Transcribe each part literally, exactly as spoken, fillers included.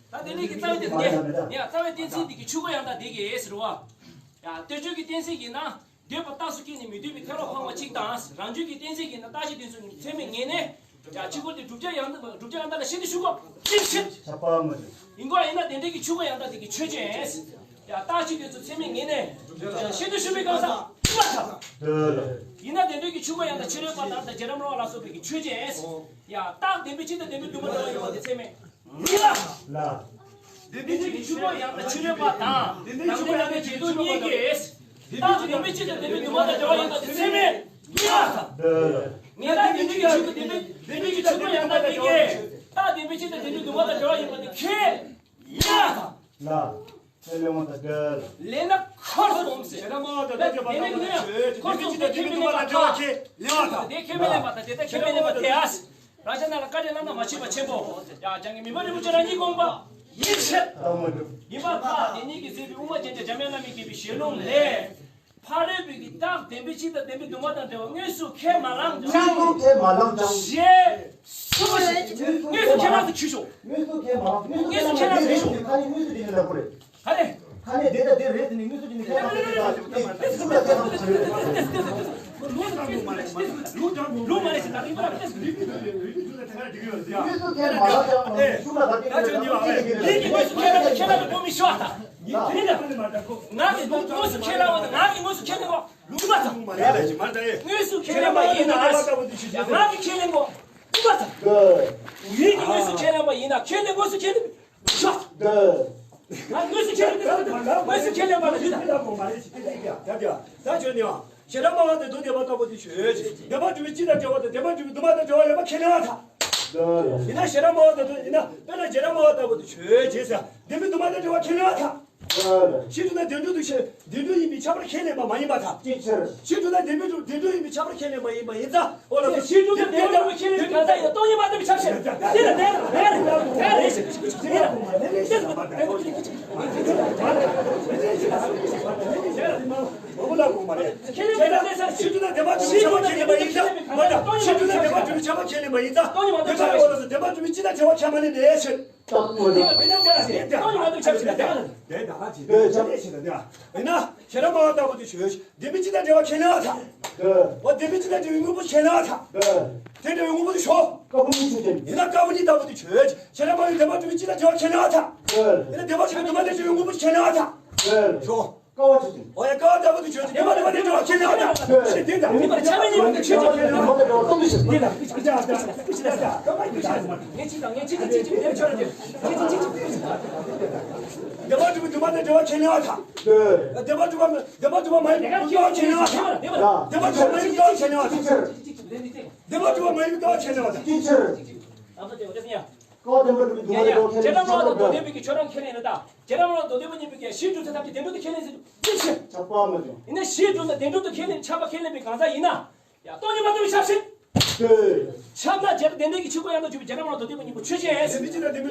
ད་དེ་ནས་ཀྱི་རྩ་བའི་གཏན་ཚིགས་དེ་ནས་ཡང་རྩ་བའི་གཏན་ཚིགས་འདི་གི་ཆོས་སྐུ་ཡང་དག་འདི་གི་ཟེར་བ། ཡང་ལྟོས་གཅོད་ཀྱི་གཏན་ཚིགས་ཡིན་ན། འདོད་པ་རྟགས་སུ་སྐྱེས་ནས་མི་འདོད་པའི་ཁེ་ལོག་འཕངས་པ་གཅིག་དང་། རང་རྒྱུད་ཀྱི་གཏན་ཚིགས་ཡིན་ན་རྟགས་གཞི་དེ་ཚོ་ཚད་མས་ངེས་ནས། ཡང་ཆོས་སྐུ་དེ་བསྒྲུབ་བྱ་ཡང་དག་བསྒྲུབ་བྱ་ཡང་དག་ལ་ཤིན་ཏུ་ཞུགས་པ་ཅི་ཕྱིར། ཡིན་གོ་ཡིན་ན་དེ་འདྲའི་གི་ཆོས་སྐུ་ཡང་དག་དེ་གི་ཆོས་ཅན། ཡང་རྟགས་གཞི་དེ་ཚོ་ཚད་མས་ངེས་ནས་ཤིན་ཏུ་ཞུགས་པའི་གང་ཟག་ཡིན་པར་ཐལ། ཡིན་ན་དེ་འདྲའི་གི་ཆོས་སྐུ་ཡང་དག་ཕྱི་རོལ་པ་དང་དང་རྗེ་རབས་རོ་ལ་སོགས་པའི་གི་ཆོས་ཅན། ཡང་རྟགས་བདེན་པའི་སྤྱི་དང་བདེན་པའི་སྡོམ་པ་འབྲེལ་བ་ཡོད་པ་དེ་ཚད་མས་ངེས་ལ། བདེན་པའི་སྤྱི་གི་ཆོས་སྐུ་ཡང་དག་ཕྱི་རོལ་པ་དང་དང་ལྡན་ཡང་དག་རྗེས་ལུས་གཉིས་ཀྱིས། རྟགས་བདེན་པའི་སྤྱི་དང་བདེན་པའི་སྡོམ་པ་དང་འབྲེལ་བ་ཡིན་པ་དེ་ཚད་མས་ངེས་ལ། ངེས་ལ་བདེན་པའི་སྤྱི་གི་ཆོས་སྐུ་བདེན་པའི་བདེན་པའི་སྤྱི་གི་ཆོས་སྐུ་ཡང་དག་དེ་གས་རྟགས་བདེན་པའི་སྤྱི་དང་བདེན་པའི་སྡོམ་པ་དང་འབྲེལ་བ་ཡིན་པ་དེ་ཁས་ལེན་ལ། ཁས་ལེན་པ་དང་འབྲེལ། ལེན་ན་ཁོ་སོང་ཟེར། ཁོ་སོང་དེ་ཁས་མི་ལེན་པ་དང་དེ་ལྟར་ཁས་མི་ལེན་པ་དེ་ཨ། རང་ཅག་རྣམས་ལ་བཀའ་དྲིན་བླ་ན་མ་མཆིས་པ་ཆེན་པོ། ཡང་བྱང་གི་མི་དབང་རིན་པོ་ཆེ་རང་ཉིད་དགོངས་པ་ཡིན་ཕྱིར། ཡིན་པར་ཐལ། དེ་ཉིད་ཀྱིས་གཙོས་པའི་དབུ་མ་རྒྱན་ཆ་འཇམ་དབྱངས་བླ་མའི་དགེ་བའི་ཞལ་ལུང་ལས། ཕ་རོལ་པོའི་གི་རྟགས་བདེན་པའི་སྤྱི་དང་བདེན་པའི་སྡོམ་པ་དང་འབྲེལ་བ་དངོས་སུ་ཁས་མ་བླངས་ཀྱང་། དངོས་སུ་ཁས་མ་བླངས་ཀྱང་། ཞེས་གསུངས་པ་ཞིག་དངོས་སུ་ཁས་བླངས་སུ་ཆུད་ཤོག་དངོས་སུ་ཁས་མ་བླངས། དངོས་སུ་ཁས་བླངས་སུ་ཆུད་ཤོག་ཁ་ནས་དངོས་སུ་དེ་ནི་ལབ་དགོས་རེད། ཧ་ལས། ཁ་ནས་དེ་དང་དེ་རེད་ཟེར་ནས་དངོས་སུ་དེ་ནི་ཁས་བླངས་སུ་ཆུད་ཤོག་ལུགས་མ་རེད་ཟེར་ད་ལྟ་ཡིན་པ་ལ་ཏེ་ཟེར། དངོས་སུ་ཁས་མ་བླངས་ཀྱང་ཤུགས་ལ་ད་ལྟ་ཡིན་པ་ལ་ཏེ་ཟེར། ད་ཁྱོད་ཉིད་ལ་ལས་ཀྱི་དངོས་སུ་ཁས་བླངས་ཁས་བླངས་པའི་སྒོ་མི་ཤོག་ད། ཡིན་དེ་ལ་ང་གི་དངོས་སུ་ཁས་བླངས་པ་དང་ང་གི་དངོས་སུ་ཁས་བླངས་པ། ལུང་མ་ཚང་མ་རེད་ལ་ཞིག་མ་ལྟ་ཡེ། དངོས་སུ་ཁས་ལེན་པ་ཡིན་ན། ང་གི་ཁས་ལེན་གོ། ལུང་མ་ཚང་། ཡིན་གྱི་དངོས་སུ་ཁས་ལེན་པ་ཡིན་ན་ཁས་ལེན་དངོས་སུ་ཁས་ལེན། ཤོག་ང་དངོས་སུ་ཁས་ལེན་དངོས་སུ་ཁས་ལེན་པ་ལ་ཡིན་ད། ད་ཁྱོད་ནི་ཞེ་སྡང་སྨྲ་བ་དང་མདོ་སྡེ་པ་ལྟ་བུ་དེ་ཆོས་ཅན། བདེན་པར་གྲུབ་པའི་སྤྱི་དང་འབྲེལ་བ་དང་བདེན་པར་གྲུབ་པའི་སྡོམ་པ་དང་འབྲེལ་བ་ཡོད་པ་ཁས་ལེན་པར་ཐལ། ཡིན་ན་ཞེ་སྡང་སྨྲ་བ་དང་མདོ་ཡིན་ན་དཔེར་ན་རྗེ་རབས་སྨྲ་བ་ལྟ་བུ་དེ་ཆོས་ཅན་ཟེར། བདེན་པའི་སྡོམ་པ་དང་འབྲེལ་བ་ཁས་ལེན་པར་ཐལ། ཕྱིས་གྲུབ་ན་བདེན་གྲུབ་ཏུ་ཕྱིར་བདེན་གྲུབ་ཡིན་པས་ཁྱབ་པར་ཁས་ལེན་པ་མ་ཡིན་པར་ཐལ། ཅིའི་ཕྱིར། ཕྱིས་གྲུབ་ན་བདེན་པའི་གྲུབ་བདེན་གྲུབ་ཡིན་པས་ཁྱབ་པར་ཁས་ལེན་པ་ཡིན་པ་ཡིན་ཙང་། འོ་ལགས་སོ། ཕྱིས་གྲུབ་ན་བདེན་པའི་གྲུབ་ཁས་ལེན་པའི་གང་ཟག་ཡིན་ན་སྟོང་ཉིད་མ་གཏོགས་པའི་ཁྱབ་ཕྱིར། དེ་ལ་དེ་ལ་དེ་ལ་དེ་ལ་དེ་ལ་དེ་ལ་མ་བུ་ལ་གོང་མ་རེད། ཁས་ལེན་པའི་གང་ཟག་ཕྱིས་གྲུབ་ན་བདེན་པ་གྲུབ་ཁས་ལེན་པ་ཡིན་ཙང་། མ་དང་ཕྱིས་གྲུབ་ན་བདེན་པ་གྲུབ་ཁས་ལེན་པ་ཡིན་ཙང་། སྟོང་ཉིད་མ་གཏོགས་པའི་ཁྱབ་ཕྱིར། འོ་ལགས་སོ། བདེན་པ་གྲུབ་ཕྱིར་ན་བྲལ་བ་ཁས་མ་ལེན་པའི་ཕྱིར། ད་མ་འདི་ཡིན་ན་ཞེ་སྡང་སྨྲ་བ་ལྟ་བུ་དེ་ཆོས་ཅན། བདེན་པའི་སྤྱི་དང་འབྲེལ་བ་ཁས་ལེན་པ་ཡིན་ན། འོ་བདེན་པའི་སྤྱི་དང་འབྲེལ་བའི་དངོས་པོ་ཁས་ལེན་པར་ཐལ། དེ་འབྲེལ་བའི་དངོས་པོ་དེ་ཞོག་ཀ་པུ་ནི་ཆོས་ཅན། ཡིན་ན་ཀ་པུ་ནི་ལྟ་བུ་དེ་ཆོས་ཅན། ཞེ་སྡང་སྨྲ་བའི་བདེན་པར་གྲུབ་པའི་སྤྱི་དང་འབྲེལ་བ་ཁས་ལེན་པར་ཐལ། ཡིན་ན་བདེན་པར་གྲུབ་པའི་སྡོམ་པ་དང་འབྲེལ་བའི་དངོས་པོ་དེ་ཁས་ལེན་པར་ཐལ། ཞོག་ཀ་པ་ཆོས་ཅན། འོ་ཡ་ཀ་པ་ལྟ་བུ་དེ་ཆོས་ཅན། བདེན་པར་གྲུབ་པའི་སྡོམ་པ་དང་འབྲེལ་བ་ཁས་ལེན་པར་ཐལ། ཞེས་དེ་ལྟར། བདེན་པར་ཁས་ལེན་པ་དེ་ཆོས་ཅན། ངེད་ཅིག་དང་ངེད་ཅིག་གཅིག་གཅིག་དེ་ཆོས་རེད། ངེད་ཅིག་དང་ངེད་ཅིག་གཅིག་གཅིག་དེ་ཆོས་རེད། ངེད་ཅིག་གཅིག་གཅིག་གཅིག་བདེན་པར་གྲུབ་པའི་སྡོམ་པ་དང་འབྲེལ་བ་ཁས་ལེན་པར་ཐལ། བདེན་པར་གྲུབ་པ་བདེན་པར་གྲུབ་པ་མ་ཡིན་པའི་སྡོམ་པ་ཁས་ལེན་པར་ཐལ། བདེན་པར་གྲུབ་པ་མ་ཡིན་པའི་སྡོམ་པ་ཁས་ལེན་པར་ཐལ། བདེན་པར་གྲུབ་པ་མ་ཡིན་པའི་སྡོམ་པ་ཁས་ལེན་པར་ཐལ། ཅིའི་ཕྱིར། ཀ་པ་བདེན་པར་གྲུབ་པའི་སྡོམ་པ་དང་འབྲེལ་བ་ཁས་ལེན་པར་ཐལ། ཁྱེད་རང་མ་ལ་མདོ་སྡེ་པའི་གི་ཁྱོད་རང་ཁས་ལེན་ཡིན་ད། ཁྱེད་རང་མ་ལ་མདོ་སྡེ་པ་གཉིས་པོའི་གི་ཕྱིས་གྲུབ་ཚེ་ཐབས་ཀྱི་བདེན་གྲུབ་ཏུ་ཁས་ལེན་ཟེར་དུས་ཕྱིར། ཆགས་པ་མ་བྱུང་། ཡིན་ན་ཕྱིས་གྲུབ་ན་བདེན་གྲུབ་ཏུ་ཁས་ལེན་ཆགས་པ་ཁས་ལེན་པའི་གང་ཟག་ཡིན་ན། ཡང་སྟོང་ཉིད་མ་གཏོགས་པའི་ཁྱབ་ཕྱིར། ཁྱབ་ན་རྗེ་རབས་དེ་འདྲའི་གི་ཆོས་སྐུ་ཡང་དག་གྲུབ་པའི་རྗེ་རབས་མ་ལ་མདོ་སྡེ་པ་གཉིས་པོ་ཆོས་ཅན། ཡང་སྟོང་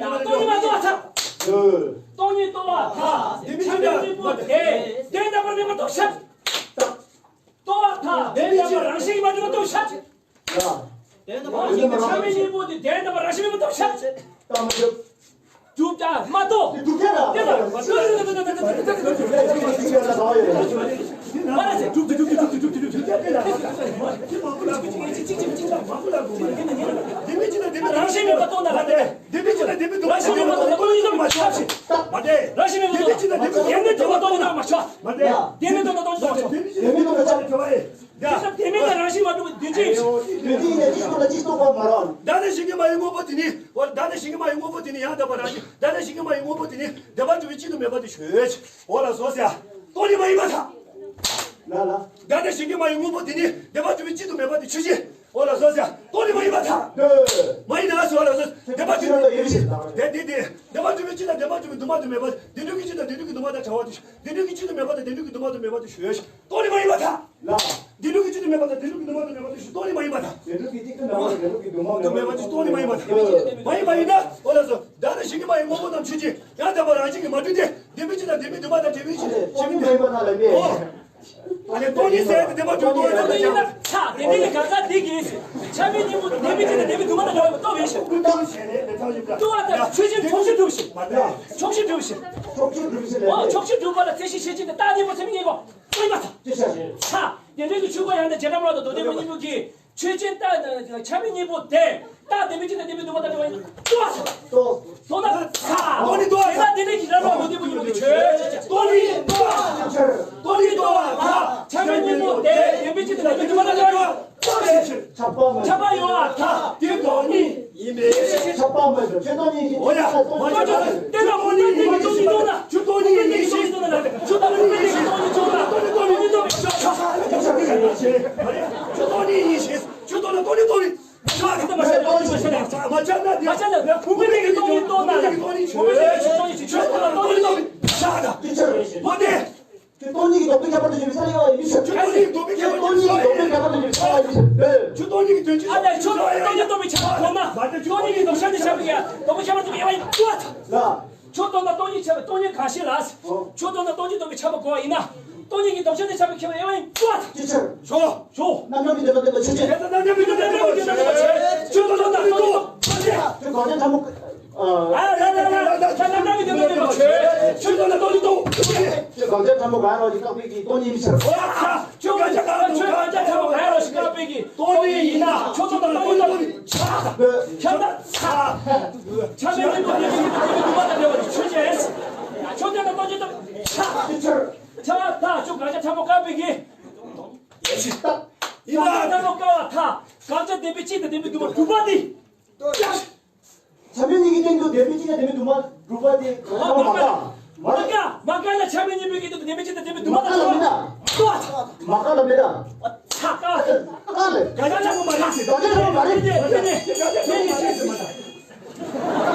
ཉིད་མ་གཏོགས་པ་ཐལ། སྟོང་ཉིད་རྟོགས་པ་ཐལ། ཆགས་པའི་གཉིས་པོ་དེ་དོན་དམ་པར་མེད་པ་རྟོགས་ཁྱབ། རྟོགས་པ་ཐལ། དོན་དམ་པར་རང་བཞིན་གྱིས་མ་གྲུབ་པ་རྟོགས་ཁྱབ། དོན་དམ་པར་རང་བཞིན་གྱིས་ཆགས་པའི་གཉིས་པོ་དེ་དོན་དམ་པར་རང་བཞིན་མེད་པ་རྟོགས་ཁྱབ། གྲུབ་ཀྱང་མ་གཏོགས། དེ་གྲུབ་ཀྱང་ར། དེ་ལ་མ་གཏོགས། མ་རེད་ཟེར། གྲུབ་ཀྱི་གྲུབ་ཀྱི་གྲུབ་ཀྱི་གྲུབ་ཀྱི་གྲུབ་ཀྱི་གྲུབ་ཀྱི་རང་བཞིན་མེད་པ་རྟོགས་ན་ར། དེ་རང་བཞིན་མེད་པ་རྟོགས་ན་ར། སྟོང་ཉིད་རྟོགས་ན་མ་ཆོག་རང་བཞིན་མེད་པ་རྟོགས་ན་རྟོགས་ན་མ་ཆོག་དེ་ནི་རྟོགས་ན་རྟོགས་ན་མ་ཆོག་དེ་ནི་རྟོགས་ན་རྟོགས་ན་མ་ཆོག་དེ་ལྟར་དེ་མེད་ན་རང་བཞིན་མ་གྲུབ་པའི་དོན་ཅན། དོན་ཅན་ཡིན་ན་གཅིག་རྟོགས་ལ་གཅིག་རྟོགས་པ་མ་རང་། བདག་ནི་གཞན་གྱིས་མ་ཡིན་དངོས་པོ་དེ་ནི། འོ་བདག་ནི་གཞན་གྱིས་མ་ཡིན་དངོས་པོ་དེ་ནི་ཡང་དག་པ་རང་བཞིན། བདག་ནི་གཞན་གྱིས་མ་ཡིན་དངོས་པོ་དེ་ནི་བདེན་པར་གྲུབ་པའི་སྤྱི་དང་མེད་པ་དེ་ཆོས་ཅན། འོ་ལགས་སོ་ཟེར། སྟོང་ཉིད་མ་ཡིན་པར་ཐལ། ལ་ལ། བདག་ནི་གཞན་གྱིས་མ་ཡིན་དངོས་པོ་དེ་ནི་བདེན་པར་གྲུབ་པའི་སྤྱི་དང་མེད་པ་དེ་ཆོས་ཅན། འོ་ལགས་སོ་ཟེར། སྟོང་ཉིད་མ་ཡིན་པར་ཐལ། མ་ཡིན་ན་ཟེར། འོ་ལགས་སོ། བདེན་པར་གྲུབ་པའི་སྤྱི་དང་མེད་པ་དེ་ཆོས་ཅན། དེ་དེ་དེ་བདེན་པར་གྲུབ་པའི་སྤྱི་དང་བདེན་པར་གྲུབ་པའི་སྡོམ་པ་དང་མེད་པ། བདེན་གྲུབ་ཀྱི་སྤྱི་དང་བདེན་གྲུབ་ཀྱི་སྡོམ་པ་དང་བྲལ་བ་དེ་ཆོས། བདེན་གྲུབ་ཀྱི་སྤྱི་དང་མེད་པ་དང་བདེན་གྲུབ་ཀྱི་སྡོམ་པ་དང་མེད་པ་དེ་ཆོས་ཅན། སྟོང་ཉིད་མ་ཡིན་པར་ཐལ། ལ། བདེན་གྲུབ་ཀྱི་སྤྱི་དང་མེད་པ་དང་བདེན་གྲུབ་ཀྱི་སྡོམ་པ་དང་མེད་པ་དེ་ཆོས། སྟོང་ཉིད་མ་ཡིན་པར་ཐལ། བདེན་གྲུབ་ཀྱི་སྤྱི་དང་མེད་པ་དང་བདེན་གྲུབ་ཀྱི་སྡོམ་པ་དང་མེད་པ་དེ་སྟོང་ཉིད་མ་ཡིན་པར་ཐལ། མ་ཡིན་པ་ཡིན་ན། འོ་ལགས་སོ། བདག་ནི་གཞན་གྱིས་མ་ཡིན་དངོས་པོ་རྣམས་ཆོས་ཅན། ཡང་དག་པ་རང་བཞིན་གྱིས་མ་གྲུབ་སྟེ། བདེན་པའི་སྤྱི་དང་བདེན་པའི་སྡོམ་པ་དང་བྲལ་བའི་ཕྱིར། སྟོང་ཉིད་མ་ཡིན་པར་ཐལ་ལབ་པས། འོ། ཨ་ནི་སྟོང་ཉིད་ཟེར་ཏེ་བདེན་པར་གྲུབ་སྟོང་ཉིད་ཟེར་ཏེ་ཡིན་ན་ཆགས། དེ་འདྲའི་གང་ཟག་དེ་གིས། ཆ་མེད་གཉིས་པོ་ལྡན་པའི་སྤྱི་དང་ལྡན་པའི་སྡོམ་པ་དང་འབྲེལ་བ་ཡོད་པ་རྟོགས་པའི་ཕྱིར། ཀུན་བཏགས་ཞེས་ནས་མི་ཚང་ཞིང་འདྲ། ལྟོ་བ་དང་ཆོས་ཅན་ཕྱོགས་བཞིར་གྲུབ་ཕྱིར། མ་འདྲ། ཕྱོགས་བཞིར་གྲུབ་ཕྱིར། ཕྱོགས་བཞིར་གྲུབ་ཕྱིར་ལས། འོ་ཕྱོགས་བཞིར་གྲུབ་པ་ལ་མཚན་གཞི་ཤེར་ཕྱིན་ཏེ་རྟགས་གཉིས་པོ་ཚད་མའི་དངོས་པོ་ཡིན་པར་ཐལ། ཅི་ཕྱིར། ཆ། རྒྱས་འབྲིང་གི་ཆོས་སྐུ་ཡང་དག་རྗེས་འབྲང་མ་ལ་དང་མདོ་སྡེ་པ་གཉིས་པོ་གིས་ཆོས་ཅན་རྟགས་ཆ་མེད་གཉིས་པོ་དེ་རྟགས་ལྡན་པའི་སྤྱི་དང་ལྡན་པའི་སྡོམ་པ་དང་འབྲེལ་བ་ཡིན་པར་རྟོགས་པ་ཚར། ལྟོ། ལྟོ་ན་ཚ། ལྟོ་ནི་ལྟོ་བ་དེ་ལྟར་དེ་ནས་ཀྱི་རབ་ལ་མདོ་སྡེ་པ་གཉིས་པོ་གིས་ཆོས་ཅན། ལྟོ་ནི་ལྟོ་བ་ཚར། ལྟོ་ནི་ལྟོ་བ་ཚར། ཆ་མེད་གཉིས་པོ་དེ་ལྡན་པའི་སྤྱི་དང་ལྡན་པའི་སྡོམ་པ་དང་འབྲེལ་བ་ཡིན་པར་རྟོགས་པའི་ཕྱིར། ཁྱབ་པ་མེད། ཁྱབ་པ་ཡོད་པར་ཐལ། དེ་སྟོང་ཉིད་ཡིན་པའི་ཕྱིར། ཁྱབ་པ་མེད་པའི་ཕྱིར། སྟོང་ཉིད་ཡིན། འོ་ཡ། མ་ཁྱབ་པ་དེ་ལ་མུ་སྟེགས་པའི་སྟོང་ཉིད་སྟོང་ན། ཆོས་སྟོང་ཉིད་ཡིན་ཞེས། ཆོས་སྟོང་ཉིད་སྟོང་ཉིད་སྟོང་ན། ཆོས་སྟོང་ཉིད་ཡིན་ཞེས། ཆོས་སྟོང་ན་སྟོང་ཉིད་སྟོང་ཉིད་སྟོང་ན། ཆོས་སྟོང་ཉིད་ཡིན་ཞེས། ཆོས་སྟོང་ཉིད་སྟོང་ཉིད་སྟོང་ན། མ་ཁྱབ་པ་དེ་ལ་མུ་སྟེགས་པའི་སྟོང་ཉིད་སྟོང་ན། མུ་སྟེགས་པའི་སྟོང་ཉིད་སྟོང་ན། ཆོས་སྟོང་ཉིད་སྟོང་ཉིད་སྟོང་ན། མ་ནི། ཁྱོད་སྟོང་ཉིད་ཀྱི་ལྡོག་པའི་ཁྱད་པར་དུ་འཇུག་པའི་ས་ལ་དབྱེ་བ་ཡིན་མི་ཟེར། ཁྱོད་སྟོང་ཉིད་ཀྱི་ལྡོག་པའི་ཁྱད་པར་དུ་འཇུག་པའི་ས་ལ་དབྱེ་བ་ཡིན་མི་ཟེར། ཁྱོད་སྟོང་ཉིད་ཀྱི་དོན་སྤྱི་ཨ་ལས་ཁྱོད་སྟོང་ཉིད་སྟོང་པའི་ཁྱད་པར་གོ་ན། ཁྱོད་སྟོང་ཉིད་ཀྱི་ལྡོག་ཆ་ནས་ཁྱབ་པའི་ལྡོག་པའི་ཁྱད་པར་དུ་དབྱེ་བ་ཡིན་ལ། ཁྱོད་སྟོང་ན་སྟོང་ཉིད་ཁྱབ་པའི་སྟོང་ཉིད་གང་ཞིག་ལ། ཁྱོད་སྟོང་ན་སྟོང་ཉིད་སྟོང་པའི་ཁྱད་པར་གོ་བ་ཡིན་ན། སྟོང་ཉིད་ཀྱི་ལྡོག་ཆ་ནས་ཁྱབ་པའི་ཁྱད་པར་དབྱེ་བ་ཡིན་ལ། ཅི་ཕྱིར། ཞོ། ཞོ། རྣམ་གྲངས་ཀྱི་བདེན་པ་བསྟན་པ་ཆོས་ཅན། རྣམ་གྲངས་ཀྱི་བདེན་པ་བསྟན་པ་ཆོས་ཅན། ཁྱོད་སྟོང་ན་སྟོང་ཉིད་སྟོང་པའི་ཁྱད་པར། ཁྱོད་གང་ཅན་ཕྲ་མོ། ཨ་ར་ར་ར་ར་ད་ད་ད་ད་ད་མི་དེ་མི་དེ་མ་ཆོས་ཆོས་དོན་ལ་སྟོང་ཉིད་སྟོང་། ཁྱོད་གང་ཅན་ཕྲ་མོ་གང་རང་ཞིག་བཀག་པའི་གི་སྟོང་ཉིད་མི་ཚར། ཨོ་ཡ་ཁྱོད་གང་ཅན་གང་ཁྱོད་གང་ཅན་ཕྲ་མོ་གང་རང་ཞིག་བཀག་པའི་གི་སྟོང་ཉིད་ཡིན་ན་ཁྱོད་དོན་ལ་སྟོང་ཉིད་སྟོང་ཆ་ཁྱབ་ན་ཚ། ཆ་མེད་མི་དེ་མི་དེ་མི་དེ་མ་ད་དེ་བ་ཆོས་ཅན། ཁྱོད་དོན་ལ་སྟོང་ཉིད་སྟོང་ཆ། ཆ་ད་ཁྱོད་གང་ཅན་ཕྲ་མོ་བཀག་པའི་གི་ཡེ་ཤེས་ད་ཡིན་ན་ཕྲ་མོ་བཀག་པ་ད་གང་ཅན་བདེན་པའི་སྤྱི་དང་བདེན་པའི་སྡོམ་པ་གྲུབ་པ་དེ། ཆ་མེད་གཉིས་ཀྱི་སྟེང་དུ་བདེན་པའི་སྤྱི་དང་བདེན་པའི་སྡོམ་པ་གྲུབ་པ་དེ་གང་ལ་མ་དགའ། མ་དགའ། མ་དགའ་ལ་ཆ་མེད་གཉིས་པའི་སྟེང་དུ་བདེན་པའི་སྤྱི་དང་བདེན་པའི་སྡོམ་པ་མ་དགའ་ལ་མེད་ན། ལྟོ། མ་དགའ་ལ་མེད་ན། ཆ་དགའ། དགའ་ལ། དགའ་ཆ་ཆ་མོ་མ་རེད། དགའ་ཆ་ཆ་མོ་མ་རེད། དེ་ནས་དེ་ནས་དེ་ནས་ཆ་ཆ་མ་དགའ།